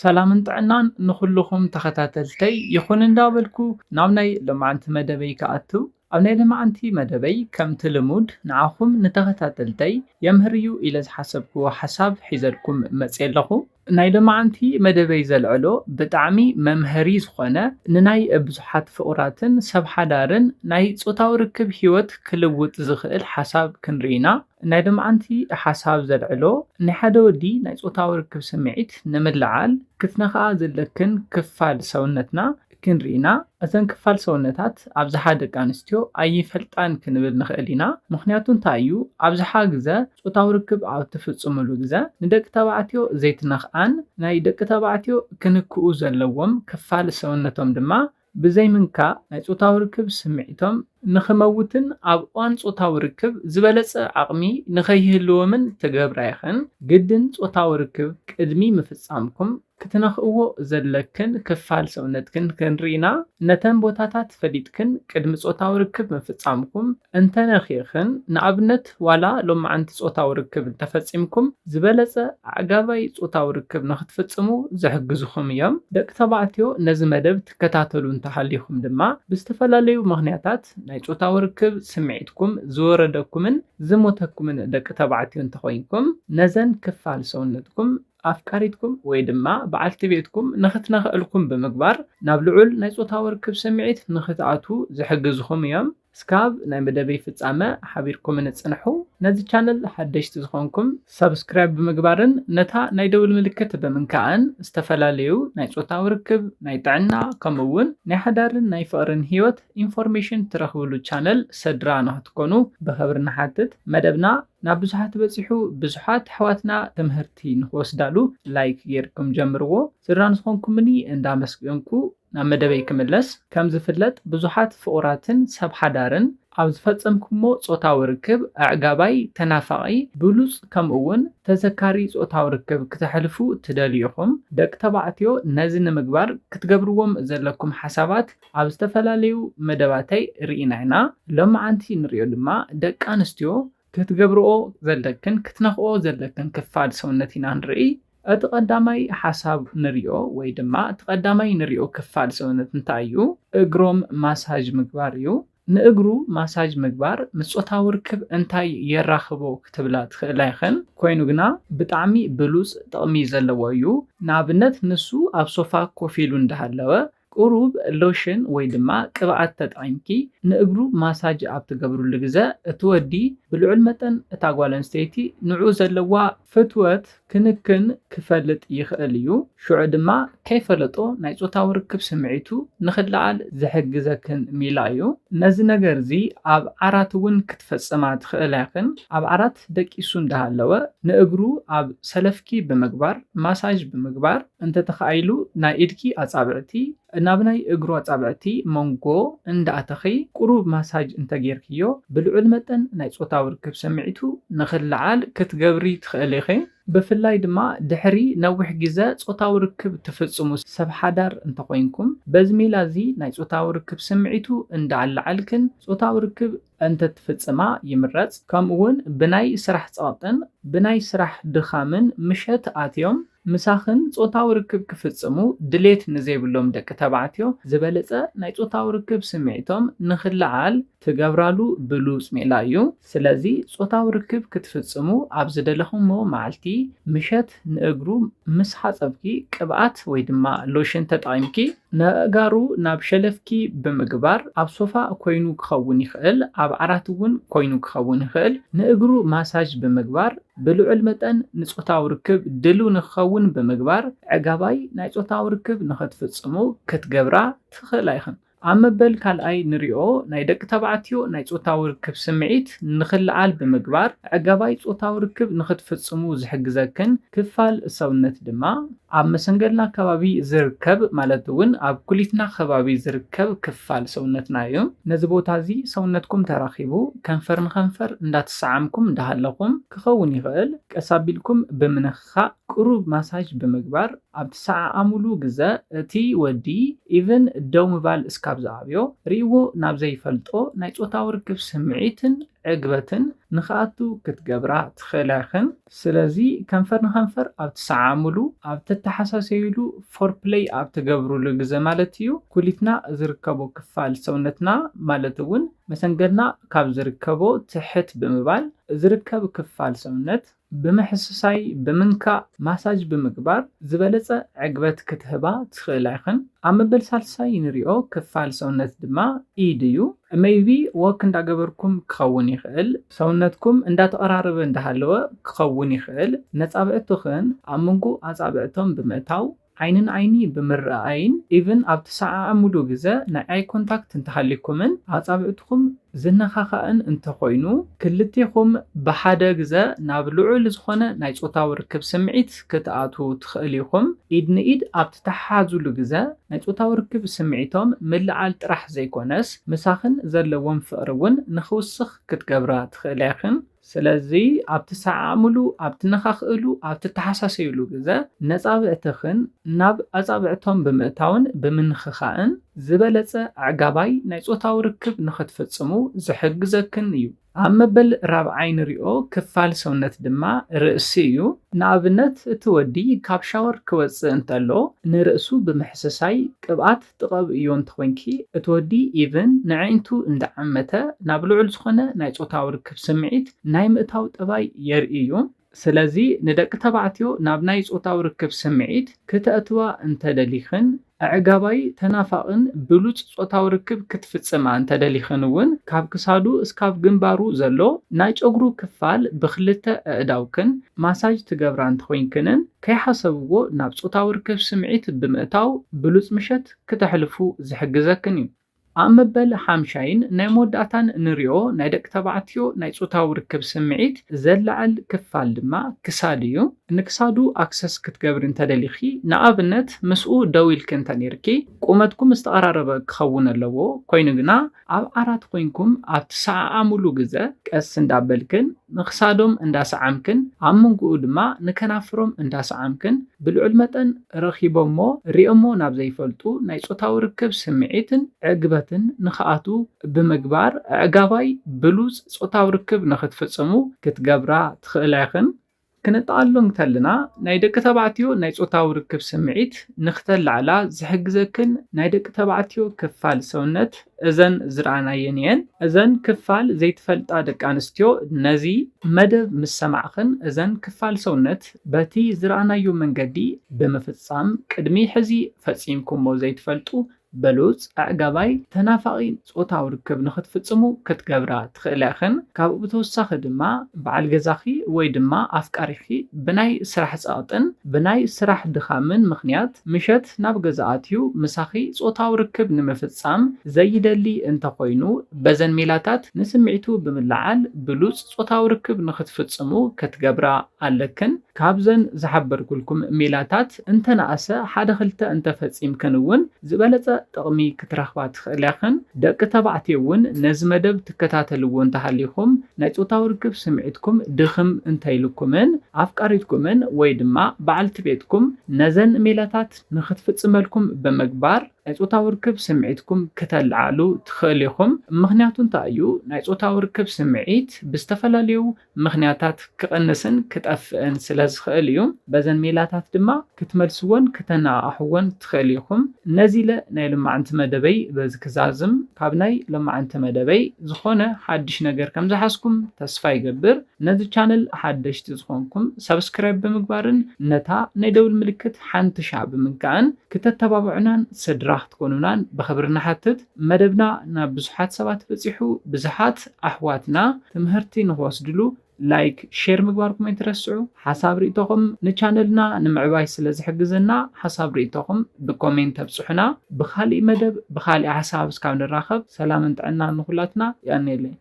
ሰላምን ጥዕናን ንኹልኹም ተኸታተልተይ ይኹን እንዳበልኩ ናብ ናይ ሎማዓንቲ መደበይ ክኣቱ። ኣብ ናይ ሎማዓንቲ መደበይ ከምቲ ልሙድ ንዓኹም ንተኸታተልተይ የምህር እዩ ኢለ ዝሓሰብክዎ ሓሳብ ሒዘልኩም መፅየ ኣለኹ። ናይ ሎማዓንቲ መደበይ ዘልዕሎ ብጣዕሚ መምሀሪ ዝኾነ ንናይ ብዙሓት ፍቑራትን ሰብ ሓዳርን ናይ ጾታዊ ርክብ ህይወት ክልውጥ ዝኽእል ሓሳብ ክንርኢ ኢና። ናይ ሎማዓንቲ ሓሳብ ዘልዕሎ ናይ ሓደ ወዲ ናይ ጾታዊ ርክብ ስምዒት ንምልዓል ክትነኽኣ ዘለክን ክፋል ሰውነትና ክንርኢ ኢና። እተን ክፋል ሰውነታት ኣብዝሓ ደቂ ኣንስትዮ ኣይፈልጣን ክንብል ንኽእል ኢና። ምኽንያቱ እንታይ እዩ? ኣብዝሓ ግዘ ጾታዊ ርክብ ኣብ ትፍጽምሉ ግዘ ንደቂ ተባዕትዮ ዘይትነኽኣን ናይ ደቂ ተባዕትዮ ክንክኡ ዘለዎም ክፋል ሰውነቶም ድማ ብዘይምንካእ ናይ ጾታዊ ርክብ ስምዒቶም ንኽመውትን ኣብ እዋን ጾታዊ ርክብ ዝበለጸ ዓቕሚ ንኸይህልዎምን ትገብራ ኢኽን። ግድን ጾታዊ ርክብ ቅድሚ ምፍጻምኩም ክትነኽእዎ ዘለክን ክፋል ሰውነትክን ክንርኢ ኢና። ነተን ቦታታት ፈሊጥክን ቅድሚ ጾታዊ ርክብ ምፍጻምኩም እንተነኺእኽን፣ ንኣብነት ዋላ ሎማዓንቲ ጾታዊ ርክብ እንተፈጺምኩም ዝበለጸ ኣዕጋባይ ጾታዊ ርክብ ንኽትፍጽሙ ዝሕግዙኹም እዮም። ደቂ ተባዕትዮ ነዚ መደብ ትከታተሉ እንተሃሊኹም ድማ ብዝተፈላለዩ ምኽንያታት ናይ ጾታዊ ርክብ ስምዒትኩም ዝወረደኩምን ዝሞተኩምን ደቂ ተባዕትዮ እንተኾይንኩም ነዘን ክፋል ሰውነትኩም ኣፍቃሪትኩም ወይ ድማ በዓልቲ ቤትኩም ንኽትነኽእልኩም ብምግባር ናብ ልዑል ናይ ጾታዊ ርክብ ስምዒት ንኽትኣትዉ ዝሕግዙኹም እዮም። እስካብ ናይ መደበይ ፍጻመ ሓቢርኩምኒ ጽንሑ። ነዚ ቻነል ሓደሽቲ ዝኾንኩም ሰብስክራይብ ብምግባርን ነታ ናይ ደውል ምልክት ብምንካእን ዝተፈላለዩ ናይ ጾታዊ ርክብ፣ ናይ ጥዕና ከምኡ እውን ናይ ሓዳርን ናይ ፍቕርን ህይወት ኢንፎርሜሽን ትረኽብሉ ቻነል ስድራ ንኽትኮኑ ብኽብሪ ንሓትት። መደብና ናብ ብዙሓት በጺሑ ብዙሓት ኣሕዋትና ትምህርቲ ንኽወስዳሉ ላይክ ጌርኩም ጀምርዎ። ስድራ ንዝኾንኩምኒ እንዳመስገንኩ ናብ መደበይ ክምለስ። ከም ዝፍለጥ ብዙሓት ፍቑራትን ሰብ ሓዳርን ኣብ ዝፈጸምኩሞ ጾታዊ ርክብ ኣዕጋባይ፣ ተናፋቒ፣ ብሉጽ ከምኡ እውን ተዘካሪ ጾታዊ ርክብ ክተሕልፉ ትደልዩ ኢኹም። ደቂ ተባዕትዮ ነዚ ንምግባር ክትገብርዎም ዘለኩም ሓሳባት ኣብ ዝተፈላለዩ መደባተይ ርኢና ኢና። ሎማዓንቲ ንሪኦ ድማ ደቂ ኣንስትዮ ክትገብርኦ ዘለክን ክትነኽኦ ዘለክን ክፋል ሰውነት ኢና ንርኢ። እቲ ቀዳማይ ሓሳብ ንሪኦ ወይ ድማ እቲ ቀዳማይ ንሪኦ ክፋል ሰውነት እንታይ እዩ? እግሮም ማሳጅ ምግባር እዩ። ንእግሩ ማሳጅ ምግባር ምስ ጾታዊ ርክብ እንታይ የራኽቦ ክትብላ ትኽእላ ኢኽን። ኮይኑ ግና ብጣዕሚ ብሉጽ ጥቕሚ ዘለዎ እዩ። ንኣብነት ንሱ ኣብ ሶፋ ኮፍ ኢሉ እንዳሃለወ ቁሩብ ሎሽን ወይ ድማ ቅብኣት ተጠቒምኪ ንእግሩ ማሳጅ ኣብ ትገብርሉ ግዘ እቲ ወዲ ብልዑል መጠን እታ ጓል ኣንስተይቲ ንዑ ዘለዋ ፍትወት ክንክን ክፈልጥ ይኽእል እዩ። ሽዑ ድማ ከይፈለጦ ናይ ጾታዊ ርክብ ስምዒቱ ንኽለዓል ዝሕግዘክን ሜላ እዩ። ነዚ ነገር እዚ ኣብ ዓራት እውን ክትፈጽማ ትኽእላ ኢኽን። ኣብ ዓራት ደቂሱ እንዳሃለወ ንእግሩ ኣብ ሰለፍኪ ብምግባር ማሳጅ ብምግባር እንተተኻኢሉ ናይ ኢድኪ ኣጻብዕቲ ናብ ናይ እግሩ ኣጻብዕቲ መንጎ እንዳኣተኺ ቁሩብ ማሳጅ እንተጌርክዮ ብልዑል መጠን ናይ ጾታዊ ርክብ ስምዒቱ ንኽለዓል ክትገብሪ ትኽእሊ ኢኺ። ብፍላይ ድማ ድሕሪ ነዊሕ ግዘ ጾታዊ ርክብ ትፍጽሙ ሰብ ሓዳር እንተኾይንኩም በዚ ሜላ እዚ ናይ ጾታዊ ርክብ ስምዒቱ እንዳኣለዓልክን ጾታዊ ርክብ እንተትፍጽማ ይምረጽ። ከምኡ እውን ብናይ ስራሕ ጸቕጥን ብናይ ስራሕ ድኻምን ምሸት ኣትዮም ምሳኽን ጾታዊ ርክብ ክፍጽሙ ድሌት ንዘይብሎም ደቂ ተባዕትዮ ዝበለጸ ናይ ጾታዊ ርክብ ስምዒቶም ንኽለዓል ትገብራሉ ብሉጽ ሜላ እዩ። ስለዚ ጾታዊ ርክብ ክትፍጽሙ ኣብ ዝደለኹሞ መዓልቲ ምሸት ንእግሩ ምስ ሓጸብኪ ቅብኣት ወይ ድማ ሎሽን ተጠቒምኪ ነእጋሩ ናብ ሸለፍኪ ብምግባር ኣብ ሶፋ ኮይኑ ክኸውን ይኽእል፣ ኣብ ዓራት እውን ኮይኑ ክኸውን ይኽእል። ንእግሩ ማሳጅ ብምግባር ብልዑል መጠን ንጾታዊ ርክብ ድሉ ንክኸውን ብምግባር ዕጋባይ ናይ ጾታዊ ርክብ ንኽትፍጽሙ ክትገብራ ትኽእላ ኢኽን። ኣብ መበል ካልኣይ ንሪኦ ናይ ደቂ ተባዕትዮ ናይ ጾታዊ ርክብ ስምዒት ንኽለዓል ብምግባር ዕጋባይ ጾታዊ ርክብ ንኽትፍጽሙ ዝሕግዘክን ክፋል ሰውነት ድማ ኣብ መሰንገልና ከባቢ ዝርከብ ማለት እውን ኣብ ኩሊትና ከባቢ ዝርከብ ክፋል ሰውነትና እዩ። ነዚ ቦታ እዚ ሰውነትኩም ተራኺቡ ከንፈር ንከንፈር እንዳተሰዓምኩም እንዳሃለኹም ክኸውን ይኽእል። ቀስ ኣቢልኩም ብምንኽኻእ ቁሩብ ማሳጅ ብምግባር ኣብ ትሰዓዓሙሉ ግዘ እቲ ወዲ ኢቭን ደው ምባል እስካብ ዝኣብዮ ርእይዎ ናብ ዘይፈልጦ ናይ ጾታዊ ርክብ ስምዒትን ዕግበትን ንኽኣቱ ክትገብራ ትኽእላ ኢኽን። ስለዚ ከንፈር ንኸንፈር ኣብ ትሰዓዓምሉ፣ ኣብ ትተሓሳሰይሉ፣ ፎርፕለይ ኣብ ትገብሩሉ ግዘ ማለት እዩ፣ ኩሊትና ዝርከቦ ክፋል ሰውነትና ማለት እውን መሰንገልና ካብ ዝርከቦ ትሕት ብምባል ዝርከብ ክፋል ሰውነት ብምሕስሳይ፣ ብምንካእ፣ ማሳጅ ብምግባር ዝበለጸ ዕግበት ክትህባ ትኽእላ ኢኽን። ኣብ መበል ሳልሳይ ንሪኦ ክፋል ሰውነት ድማ ኢድ እዩ። ሜይቢ ወክ እንዳገበርኩም ክኸውን ይኽእል፣ ሰውነትኩም እንዳተቐራረበ እንዳሃለወ ክኸውን ይኽእል። ነጻብዕትኽን ኣብ መንጎ ኣጻብዕቶም ብምእታው ዓይንን ዓይኒ ብምርኣይን ኢቭን ኣብ ትሰዓዓምሉ ግዘ ናይ ኣይ ኮንታክት እንተሃሊኩምን ኣጻብዕትኹም ዝነኻኻእን እንተኾይኑ ክልቴኹም ብሓደ ግዘ ናብ ልዑል ዝኾነ ናይ ጾታዊ ርክብ ስምዒት ክትኣትዉ ትኽእል ኢኹም። ኢድ ንኢድ ኣብ ትተሓሓዙሉ ግዘ ናይ ጾታዊ ርክብ ስምዒቶም ምልዓል ጥራሕ ዘይኮነስ ምሳኽን ዘለዎም ፍቕሪ እውን ንኽውስኽ ክትገብራ ትኽእላ ኢኽን። ስለዚ ኣብ ትሰዓዓምሉ፣ ኣብ ትነኻኽእሉ፣ ኣብ ትተሓሳሰዩሉ ግዘ ነጻብዕትኽን ናብ ኣጻብዕቶም ብምእታውን ብምንኽኻእን ዝበለጸ ኣዕጋባይ ናይ ጾታዊ ርክብ ንኽትፍጽሙ ዝሕግዘክን እዩ። ኣብ መበል ራብዓይ ንሪኦ ክፋል ሰውነት ድማ ርእሲ እዩ። ንኣብነት እቲ ወዲ ካብ ሻወር ክወጽእ እንተሎ ንርእሱ ብምሕስሳይ ቅብኣት ትቐብእዮ እንተኾይንኪ እቲ ወዲ ኢቭን ንዕንቱ እንዳዓመተ ናብ ልዑል ዝኾነ ናይ ጾታዊ ርክብ ስምዒት ናይ ምእታው ጠባይ የርኢ እዩ። ስለዚ ንደቂ ተባዕትዮ ናብ ናይ ጾታዊ ርክብ ስምዒት ክተእትዋ እንተደሊኽን ኣዕጋባይ ተናፋቕን ብሉጽ ጾታዊ ርክብ ክትፍጽማ እንተደሊኽን እውን ካብ ክሳዱ እስካብ ግንባሩ ዘሎ ናይ ጨጉሩ ክፋል ብክልተ ኣእዳውክን ማሳጅ ትገብራ እንተኾይንክንን ከይሓሰብዎ ናብ ጾታዊ ርክብ ስምዒት ብምእታው ብሉጽ ምሸት ክተሕልፉ ዝሕግዘክን እዩ። ኣብ መበል ሓምሻይን ናይ መወዳእታን ንሪኦ ናይ ደቂ ተባዕትዮ ናይ ጾታዊ ርክብ ስምዒት ዘላዕል ክፋል ድማ ክሳድ እዩ። ንክሳዱ ኣክሰስ ክትገብሪ እንተደሊኺ ንኣብነት ምስኡ ደው ኢልኪ እንተኔርኪ ቁመትኩም ዝተቐራረበ ክኸውን ኣለዎ። ኮይኑ ግና ኣብ ዓራት ኮይንኩም ኣብ ትሰዓዓምሉ ግዘ ቀስ እንዳበልክን ንክሳዶም እንዳሰዓምክን ኣብ መንጎኡ ድማ ንከናፍሮም እንዳሰዓምክን ብልዑል መጠን ረኺቦሞ ሪኦሞ ናብ ዘይፈልጡ ናይ ጾታዊ ርክብ ስምዒትን ዕግበትን ንኽኣቱ ብምግባር ኣዕጋባይ ብሉጽ ጾታዊ ርክብ ንኽትፍጽሙ ክትገብራ ትኽእላ ኢኽን። ክነጠቓልሎ እንተለና ናይ ደቂ ተባዕትዮ ናይ ጾታዊ ርክብ ስምዒት ንኽተላዕላ ዝሕግዘክን ናይ ደቂ ተባዕትዮ ክፋል ሰውነት እዘን ዝረኣናየን እየን። እዘን ክፋል ዘይትፈልጣ ደቂ ኣንስትዮ ነዚ መደብ ምስ ሰማዕኽን እዘን ክፋል ሰውነት በቲ ዝረኣናዮ መንገዲ ብምፍጻም ቅድሚ ሕዚ ፈጺምኩሞ ዘይትፈልጡ በሉጽ ኣዕጋባይ ተናፋቒ ጾታዊ ርክብ ንኽትፍጽሙ ክትገብራ ትኽእላ ኢኽን። ካብኡ ብተወሳኺ ድማ በዓል ገዛኺ ወይ ድማ ኣፍቃሪኺ ብናይ ስራሕ ጸቕጥን ብናይ ስራሕ ድኻምን ምኽንያት ምሸት ናብ ገዛ ኣትዩ ምሳኺ ጾታዊ ርክብ ንምፍጻም ዘይደሊ እንተኾይኑ በዘን ሜላታት ንስምዒቱ ብምልዓል ብሉጽ ጾታዊ ርክብ ንኽትፍጽሙ ክትገብራ ኣለክን። ካብዘን ዝሓበርኩልኩም ሜላታት እንተነኣሰ ሓደ ክልተ እንተፈጺምክን እውን ዝበለጸ ጥቕሚ ክትረኽባ ትኽእላ ኢኽን። ደቂ ተባዕትዮ እውን ነዚ መደብ ትከታተልዎ እንተሃሊኹም ናይ ጾታዊ ርክብ ስምዒትኩም ድኽም እንተኢልኩምን ኣፍቃሪትኩምን ወይ ድማ በዓልቲ ቤትኩም ነዘን ሜላታት ንኽትፍጽመልኩም ብምግባር ናይ ጾታዊ ርክብ ስምዒትኩም ክተልዓሉ ትኽእሉ ኢኹም። ምኽንያቱ እንታይ እዩ? ናይ ጾታዊ ርክብ ስምዒት ብዝተፈላለዩ ምኽንያታት ክቕንስን ክጠፍእን ስለ ዝኽእል እዩ። በዘን ሜላታት ድማ ክትመልስዎን ክተነቓቕሕዎን ትኽእሉ ኢኹም። ነዚ ኢለ ናይ ሎማዕንቲ መደበይ በዚ ክዛዝም፣ ካብ ናይ ሎማዕንቲ መደበይ ዝኾነ ሓድሽ ነገር ከም ዝሓዝኩም ተስፋ ይገብር። ነዚ ቻነል ሓደሽቲ ዝኾንኩም ሰብስክራይብ ብምግባርን ነታ ናይ ደውል ምልክት ሓንቲ ሻዕ ብምንካእን ክተተባብዑናን ስድራ ክትኮኑናን ብኽብሪ ንሓትት። መደብና ናብ ብዙሓት ሰባት በጺሑ፣ ብዙሓት ኣሕዋትና ትምህርቲ ንኽወስድሉ ላይክ፣ ሼር ምግባርኩም ኣይትረስዑ። ሓሳብ ርእይቶኹም ንቻነልና ንምዕባይ ስለ ዝሕግዘና ሓሳብ ርእይቶኹም ብኮሜንት ተብጽሑና። ብኻሊእ መደብ ብኻሊእ ሓሳብ እስካብ ንራኸብ ሰላምን ጥዕናን ንኹላትና። የቐንየለይ።